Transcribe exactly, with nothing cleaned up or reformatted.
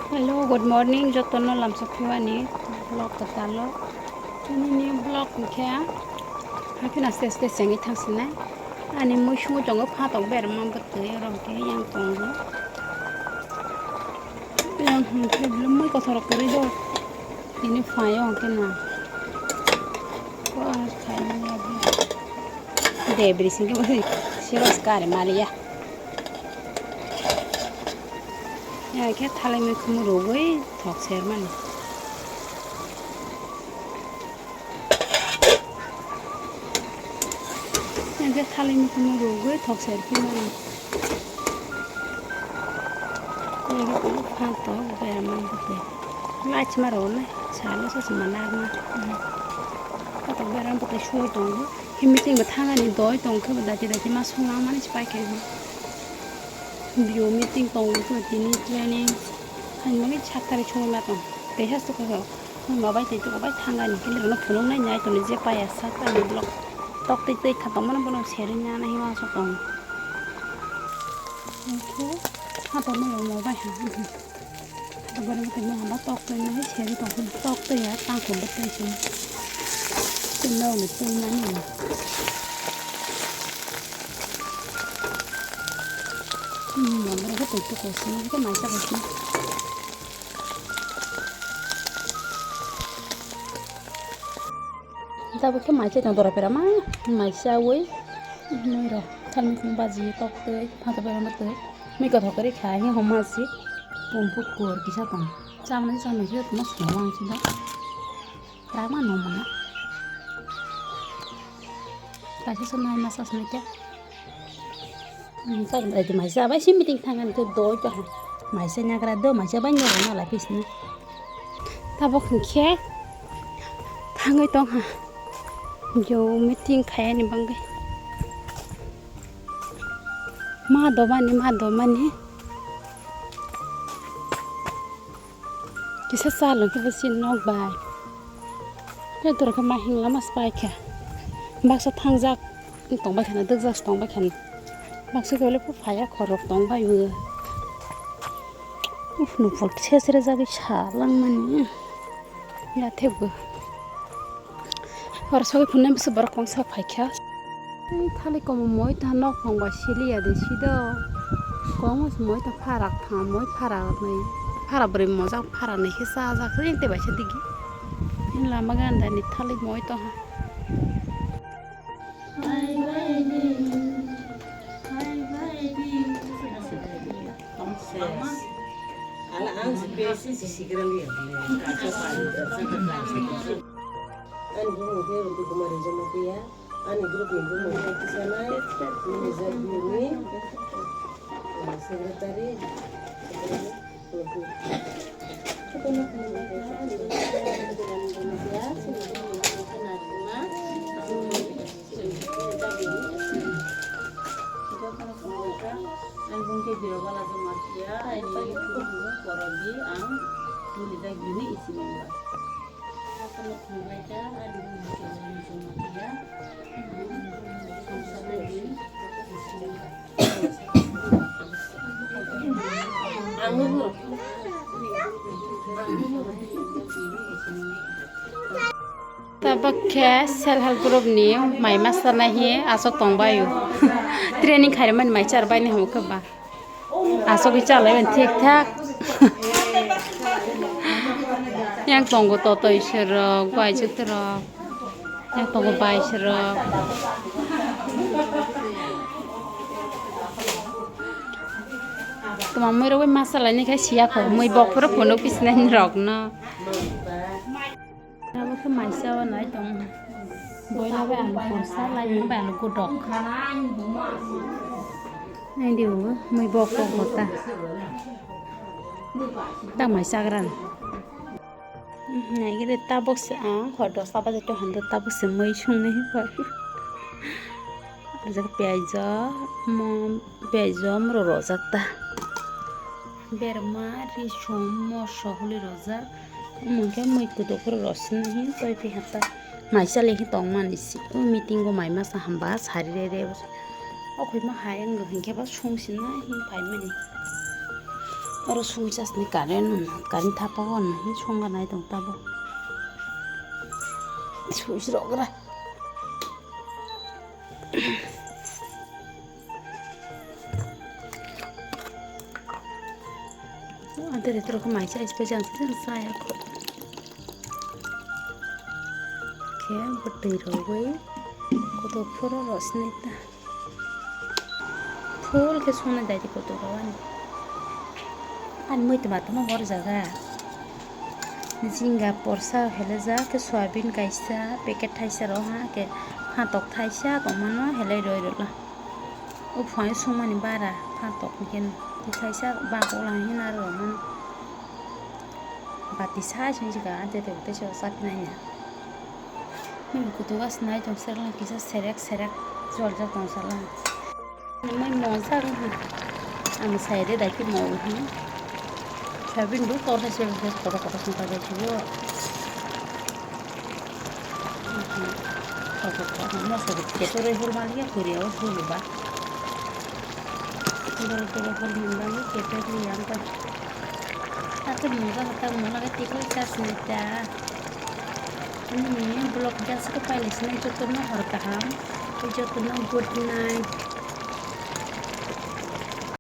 Hello, good morning, jotono lamsok phiwani vlog kwtalo. Nini vlog hwnkhe haphina aste aste chengwi thangsinai. Ani mui sungo tongo phatok berma bwtwi oro hwnkhe yang tongo. Yang hwnkhe mui kothorok kwrwi do. Tini phaio hwnkhe na. Debris hwnkhe bo siros kare maliya. Ya khe thalai mui khumu rwgwi thok sermani. Ya khe thalai mui khumu rwgwi thok serphinani. Ya khe phan to berma bwtwi. Lachima rwnai salo sachima narwkna. Kotok berma bwtwi sui tongo. Khe meeting bo thangani doi tong khe bo dati dati ma songlang mani se pai khe bo. Bio meeting tong khe bo tini training. Hani mani sat tarik songwi ma tong. Tei haste khe bo ma bai tei toko bai thangani khe norokno phunuk nai nai tongni je pai ya sat tarik vlog. Tok tei tei kha tong mano bono seri nana hima so tong. Khe ha tong mano ma bai ha. Borok tongma hwnba tok twi nai seri tong phano tok twi ya tang khum bwtwi sini. Tei nok ni twi mani. Hmm, borok twi twi kosini khe mai sa kosini. Tabuk khe mai se tong dora pera ma mai se awi. Moi rok thalmui khum baji tok twi phato berama twi. Mui kothok kwrwi kha hi homa si. Pumpu kor kisa tong. Chamani chamani se tongma songwang si da. Rama no mana. Kaisa se mai masa se mai kya. Maisa bai si meeting thangani khe doi to ha. Maisa nagra do maisa bai nyago na lai pisna. Tabuk hwnkhe thangwi tong ha. Jo meeting khayani bangwi. Ma domani ma domani. Kisa salon khe bisi nok bai. Khe dora khe ma hingla ma spai khe. Baksa thangjak tong bai khana, dwkjak tong bai khana. Baksa khe wale phaya khorok tong bai bo. Uf, nupor sesre jagwi salang mani. Ya thek bo. Hor sogwi phunai bwswk borok kongsa phaikha. Ei thali komo moi ta nok phang ba siliya de sido. Kongma se moi ta pharak thang moi pharak nai. Pharak bwrwi mojak pharak nai khe chajak se tei baisa digi. Lama ganda ni thali moi to ha. Ala ang si pesi si sigrang ya. Ani bumung khe Rupi Kumar Jamatia, ani group ni bumung khe Kisanai, Nini Jagni, Secretary, Ang bungke Birobala Jamatia, ang Korodi, ang Tulida Gini isi member. Tabuk khe self help group ni mai master nai hi aswk tong bai o. Training khairokmani mai char bai ni hamo khe ba. Aswk khe chalai mani thik thak. Yang tongo totoi sirok, bai chwtwrok. Yang tongo bai sirok. Tuma mui rok bai ma chalai ni khe siya kho, mui bok phuru phunuk pisinai rok no. Abo khe maisa o nai tong. Boila bai alu khorsa, lai bai alu godok. Nai di o, mui bok bok bota. Ta maisa gran. Nai gede tabuk se ang hor dosta baje to hando tabuk se mui sung nai hoi. Ajak piyaj o, mo piyaj o, moro rojak ta. Berma, risum, moso huli rojak. Omo khe mui kutuk phuru rosina hi toi piha ta. Mai chale hi tong mani si. O meeting o mai masa hamba sari re re. O khoi ma hai ang do hinkhe ba sung sina hi pai mani. Oro sung chasni current, current thapa o nahing sung ganai tong tabo. Switch rok gra. Ante retro ko mai chai chai jang chai chai ya ko. Khe bwtwi rogwi kotor phuru rosni ta. Full khe songna dai di kotor rok ani. Ani mui tma tma hor jaga. Jinga porsa helejak khe soyabin kaisa packet thaisa rok ha khe hatok thaisa tongmano helai roi rwla. O phuaino songmani bara hatok hwnkhe thaisa bakula hwnkhe narwk mano. Bati sa song jika ante tebo teisa chapnai na. Mui kutu gas nai tong serlang kisa serek serek joljak tong serlang. Mui mojak wngkha. Ang sai de dai khe mo wngkha. Sabin bo tor hai se kotor kotor song ta bai khe bo. Kotor kotor moso bo ketoroi hor maliya kori o hor ba. Borok borok hor mali ketoroi yang ta. Ate mujak ta mona ke tikoi chasni ta. Ani vlog just ko pailai sinai jotono hor kaham. Jotono good night.